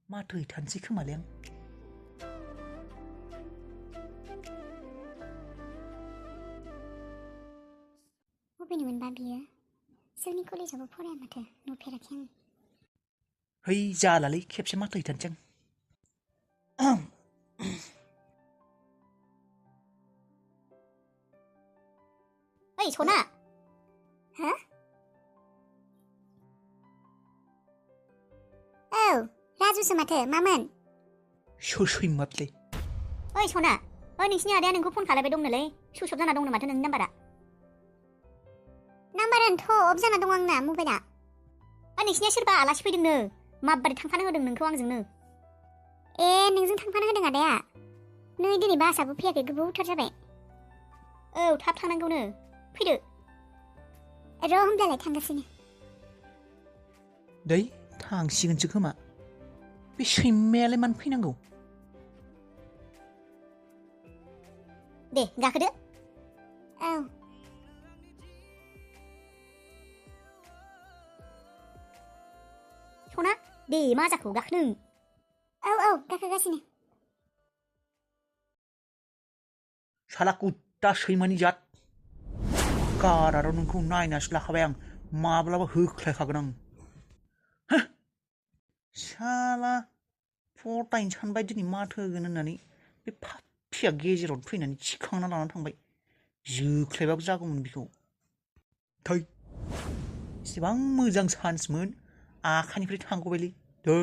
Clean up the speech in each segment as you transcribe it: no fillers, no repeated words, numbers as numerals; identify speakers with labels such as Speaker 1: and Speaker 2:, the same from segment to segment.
Speaker 1: माथो हैथारनोसै खोमालै आं
Speaker 2: बबेनिमोनबा बियो जोंनि कलेजावबो फराया माथो नुफेराखै आं
Speaker 1: है जालालै खेबसे माथो हैथारनोसै आं
Speaker 2: ओइ सना हो औ राजुसो माथो मामोन
Speaker 1: सोर सैमालै
Speaker 2: ओइ सना ओइ नोंसिनि आदाया नोंखौ फन खालामबाय दंनोलै सुइस अफ जाना दंनो माथो नोंनि नाम्बारानोथ' अफ जाना दं आंना मबाइला ओइ नोंसिनिया सोरबा आलासि फैदोंनो माबोरै थांफानो होदों नोंखौ आंजोंनो ए नोंजों थांफानो होदों आदाया नै दिनै बासआबो फैयाखै गोबावथार जाबाय औ थाब थांनांगौनो फैदो र' होमब्लालाय थांगासिनो
Speaker 1: दै थांसिगोनसो खोमा बे सैमायालाय मानो फैनांगौ
Speaker 2: दे गाखोदो औ सना दे मा जाखो गाखोनो औ गाखोगासिनो
Speaker 1: साला कुत्ता सैमानि जात गारार' नोंखौ नायनासो लाखाबाय आं माब्लाबा होख्लायखागोन आं साला फटायनो सानबाय दिनै माथो होगोन होननानै बे पाप्पिया गेजेराव फैनानै थिखांना लानानै थांबाय जोख्लायबाबो जागौमोन बेखौ थै एसेबां मोजां चान्समोन आखाइनिफ्राय थांग'बायलै दै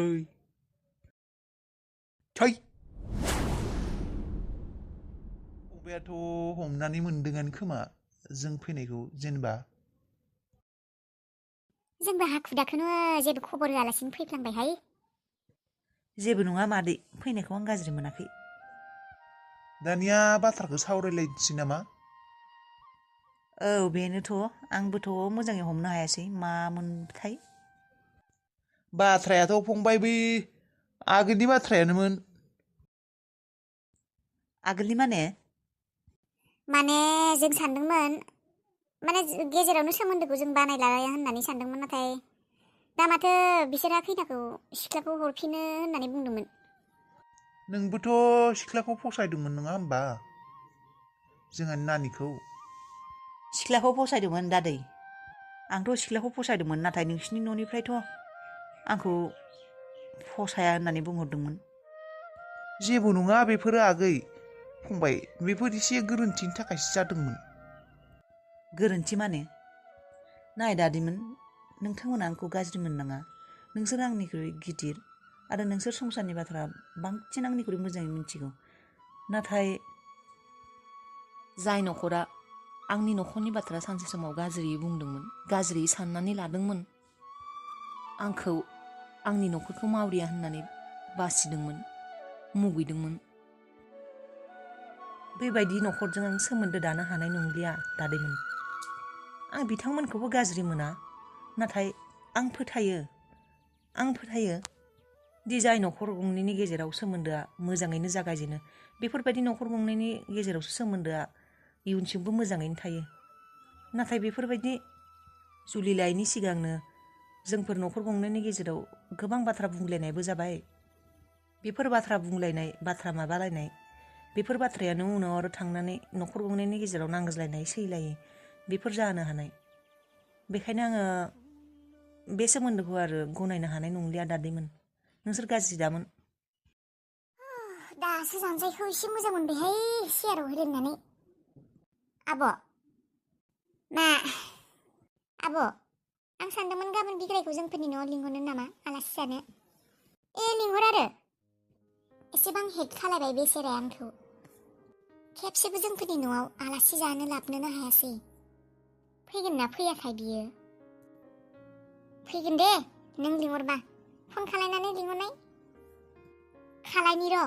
Speaker 1: थै अबायाथ' हमनानै मोनदोंआनो खोमा जों फैनायखौ जेनेबा
Speaker 2: जोंबो हाखु दाखुनो जेबो खबर होआलासिनो फैफ्लांबायहाय
Speaker 1: जेबो नङा मादै फैनायखौ आं गाज्रि मोनाखै दानिया बाथ्राखौ सावरायलायनोसै नामा औ बेनोथ' आंबोथ' मोजाङै हमनो हायासै मामोनथाय बाथ्रायाथ' फंबाय बै आगोलनि बाथ्रायानोमोन आगोलनि माने
Speaker 2: जों सानदोंमोन माने गेजेरावनो सोमोन्दोखौ जों बानायला होननानै सानदोंमोन नाथाय दा माथो बिसोरहा खैनाखौ सिख्लाखौ हरफिनो होननानै बुंदोंमोन
Speaker 1: नोंबोथ' सिख्लाखौ फसायदोंमोन नङा होमबा जोंहानि नानिखौ सिख्लाखौ फसायदोंमोन दादै आंथ' सिख्लाखौ फसायदोंमोन नाथाय नोंसिनि न'निफ्रायथ' आंखौ फसाया होननानै बुंहरदोंमोन जेबो नङा बेफोरो आगै फंबाय बेफोर एसे गोरोन्थिनि थाखायसो जादोंमोन गोरोन्थि माने नाय दादिमोन नोंथांमोना आंखौ गाज्रि मोननाङा नोंसोर आंनिख्रुइ गिदिर आरो नोंसोर संसारनि बाथ्रा बांसिन आंनिख्रुइ मोजाङै मिथिगौ नाथाय जाय न'खरा आंनि न'खरनि बाथ्रा सानसे समाव गाज्रियै बुंदोंमोन गाज्रियै साननानै लादोंमोन आंखौ आंनि न'खरखौ मावरिया होननानै बासिदोंमोन मुगैदोंमोन बेबायदि न'खरजों आं सोमोन्दो दानो हानाय नंलिया दादैमोन आं बिथांमोनखौबो गाज्रि मोना नाथाय आं फोथायो दि जाय न'खर गंनैनि गेजेराव सोमोन्दोआ मोजाङैनो जागायजेनो बेफोरबायदि न'खर गंनैनि गेजेरावसो सोमोन्दोआ इयुनसिमबो मोजाङैनो थायो नाथाय बेफोरबायदि जुलि लायैनि सिगांनो जोंफोर न'खर गंनैनि गेजेराव गोबां बाथ्रा बुंलायनायबो जाबाय बेफोर बाथ्रा बुंलायनाय बाथ्रा माबालायनाय बेफोर बाथ्रायानो उनाव आरो थांनानै न'खर गंनैनि गेजेराव नांज्लायनाय सैलायै बेफोर जानो हानाय बेखायनो आङो बे सोमोन्दोखौ आरो गनायनो हानाय नंलिया दादैमोन नोंसोर गाज्रि दामोन
Speaker 2: दासो जानजायखौ एसे मोजां मोनबायहाय सियाराव होदेरनानै आब' मा आब' आं सानदोंमोन गाबोन बिग्रायखौ जोंफोरनि न'आव लिंहरनो नामा आलासि जानो लिंहर आरो एसेबां हेट खालायबाय बेसेराया आंखौ खेबसेबो जोंफोरनि न'आव आलासि जानो लाबोनोनो हायासै फैगोन ना फैयाखाय बियो फैगोन दे नों लिंहरबा फन खालायनानै लिंहरनाय खालायनि र'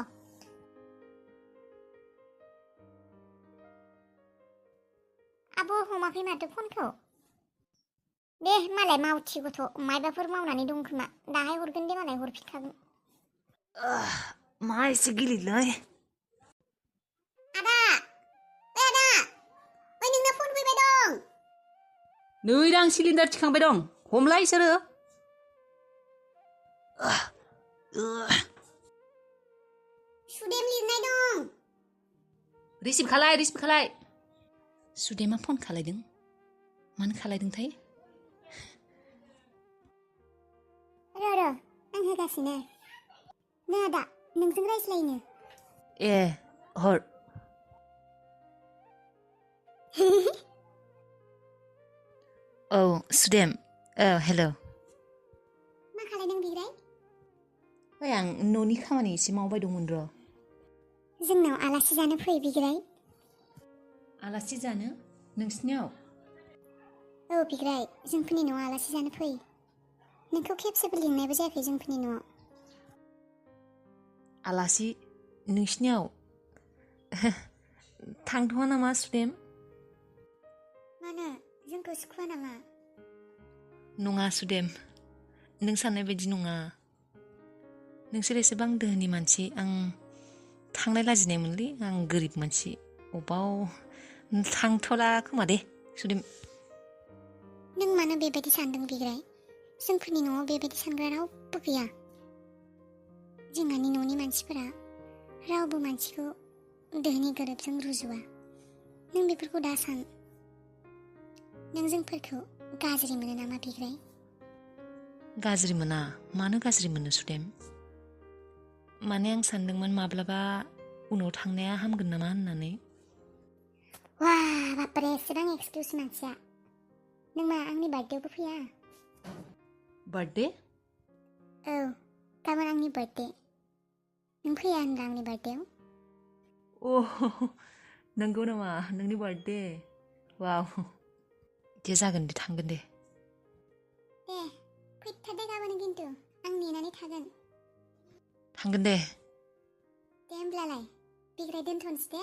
Speaker 2: आब' हमाखै माथो फनखौ दे मालाय मावथि गथ' मायबाफोर मावनानै दं खोमा दाहाय हरगोन दे मालाय हरफिनखागोन
Speaker 1: मा एसे गिलिरलै
Speaker 2: आदा ओइ नोंना फन फैबाय दं
Speaker 3: नै आं सिलिन्डार थिखांबाय दं हमलाय सोरो
Speaker 2: सुदेम लिरनाय दं।
Speaker 3: रिसिभ खालाय। सुदेमा फन खालायदों। मानो खालायदोंथाय?
Speaker 2: र' आं होगासिनो। नै आदा नोंजों रायज्लायनो।
Speaker 3: ए हर। औ सुदेम हेल'।
Speaker 2: मा खालायदों बिग्राय?
Speaker 3: ओइ आं न'नि खामानि एसे मावबाय दंमोन र'।
Speaker 2: जोंनाव आलासि जानो फै बिग्राय।
Speaker 3: आलासि जानो नोंसिनियाव?
Speaker 2: औ बिग्राय जोंफोरनि न'आव आलासि जानो फै। नोंखौ खेबसेबो लिंनायबो जायाखै जोंफोरनि न'आव।
Speaker 3: आलासि नोंसिनियाव? थांथ'वा नामा सुदेम?
Speaker 2: मानो जोंखौ सुखुवा नामा?
Speaker 3: नङा सुदेम, नों साननाय बायदि नङा। नोंसोर एसेबां दोहोनि मानसि, आं थांनाय लाजिनाय मोनलै। आं गोरिब मानसि, अबाव थांथ'ला खोमा दे सुदेम।
Speaker 2: नों मानो बेबायदि सानदों बिग्राय? जोंफोरनि न'आव बेबायदि सानग्रा रावबो गैया। जोंहानि न'नि मानसिफोरा रावबो मानसिखौ दोहोनि गोरिबजों रुजुवा। नों बेफोरखौ दा सान। नों जोंफोरखौ गाज्रि मोनो नामा बिग्राय?
Speaker 3: गाज्रि मोना। मानो गाज्रि मोनो सुदेम? माने आं सानदोंमोन माब्लाबा उनाव थांनाया हामगोन नामा होननानै।
Speaker 2: वा बाप्रे एसेबां एक्सकिउस मानसिया। नों मा आंनि बार्थडेयावबो फैया?
Speaker 3: बार्थडे?
Speaker 2: औ गाबोन आंनि बार्थडे। नों फैया होनब्ला आंनि बार्थडेयाव?
Speaker 3: नंगौ नामा नोंनि बार्थडे? वाव, दे जागोन दे, थांगोन दे।
Speaker 2: दे फैथारदे गाबोन, खिन्थु आं नेनानै थागोन।
Speaker 3: थांगोन दे।
Speaker 2: दे होमब्लालाय बिग्राय दोनथ'नोसै दे।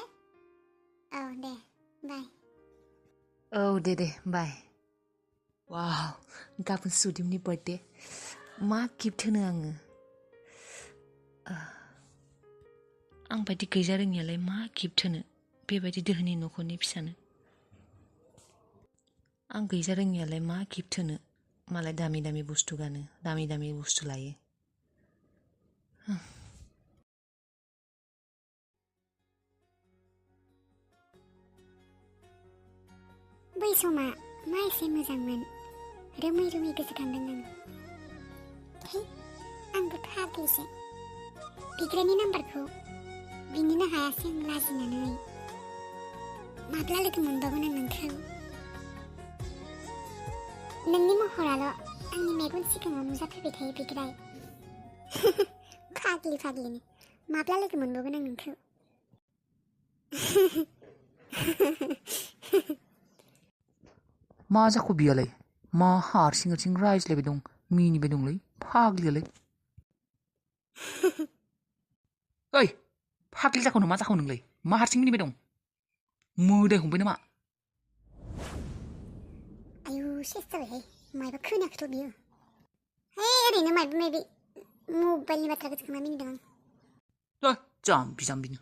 Speaker 2: औ दे बाय।
Speaker 3: औ दे बाय। वाव, गाबोन सुदेमनि बार्थडे। मा गिफ्ट होनो आङो? आं बायदि गैजा रोङियालाय मा गिफ्ट होनो बेबायदि दोहोनि न'खरनि फिसानो? आं गैजा रोङियालाय मा गिफ्ट होनो? मालाय दामि दामि बुस्थु गानो, दामि दामि बुस्थु लायो।
Speaker 2: बै समा मा एसे मोजांमोन। रोमै रोमै गोसोखांदों आं। है आंबो फाग्लिसो। बिग्रायनि नाम्बारखौ बिनिनो हायासै आं लाजिनानै। माब्ला लोगो मोनबावगोन आं नोंखौ? नोंनि महराल' आंनि मेगन सिगाङाव नुजाफैबाय थायो बिग्राय। फाग्लिनि माब्ला लोगो मोनबावगोन आं नोंखौ?
Speaker 3: मा जाखो बियालाय? मा हारसिं रायज्लायबाय दं, मिनिबाय दंलै फाग्लियालाय? ओइ फाग्लि जाखौ मा जाखौ नोंलाय? मा हारसिं मिनिबाय दं? मोदाय हमबाय नामा?
Speaker 2: आयु सेस जाबायहाय, मायबा खोनायाखैथ' बियो। है ओरैनो मायबा मायबि मबाइलनि बाथ्रा गोसोखांना मिनिदों आं।
Speaker 3: जाम्बिनो।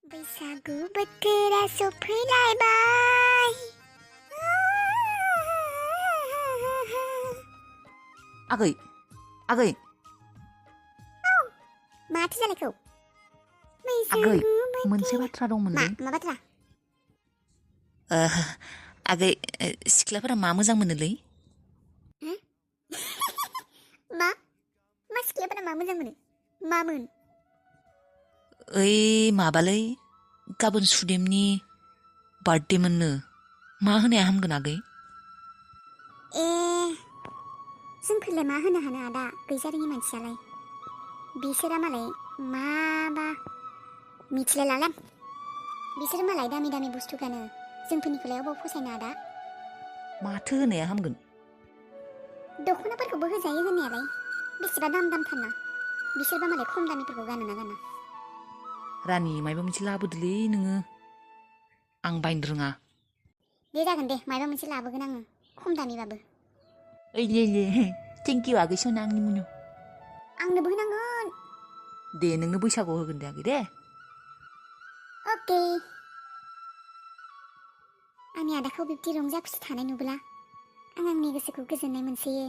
Speaker 2: बैसागु बोथोरा सफैलायबाय।
Speaker 3: आगै
Speaker 2: माथो जालायखौ?
Speaker 3: आगै,
Speaker 2: बैसागु
Speaker 3: मोनसे
Speaker 2: बोथोरा
Speaker 3: बाथ्रा दंमोनलै।
Speaker 2: मा बाथ्रा?
Speaker 3: आगै, सिख्लाफोरा मा मोजां मोनोलै?
Speaker 2: मा सिख्लाफोरा मा मोजां मोनो? मामोन?
Speaker 3: ओइ माबालै, गाबोन सुदेमनि बार्थडे मोननो। मा होनाया हामगोन आगै?
Speaker 2: ए जोंफोरलाय मा होनो हानो आदा, गैजारोङि मानसियालाय। बिसोरा मालाय माबा मिथिलायलांला। बिसोर मालाय दामि दामि बुस्थु गानो, जोंफोरनिखौलाय अबाव फसायनो आदा?
Speaker 3: माथो होनाया हामगोन?
Speaker 2: दख'नाफोरखौबो होजायो होनायालाय, बेसेबा दामथारना। बिसोरबा मालाय खम दामिफोरखौ गानोना गाना?
Speaker 3: रानि, मायबा मोनसे लाबोदोलै नोङो, आं बायनो रोङा।
Speaker 2: दे जागोन दे, मायबा मोनसे लाबोगोन आङो, खम दामिबाबो।
Speaker 3: ओइले थेंकिउ आगै सना, आंनि मुङाव।
Speaker 2: आंनोबो होनांगोन।
Speaker 3: दे नोंनो बैसागुआव होगोन दे आगै दे।
Speaker 2: अके। आंनि आदाखौ बिब्दि रंजा खुसि थानाय नुब्ला आं आंनि गोसोखौ गोजोननाय मोनसोयो।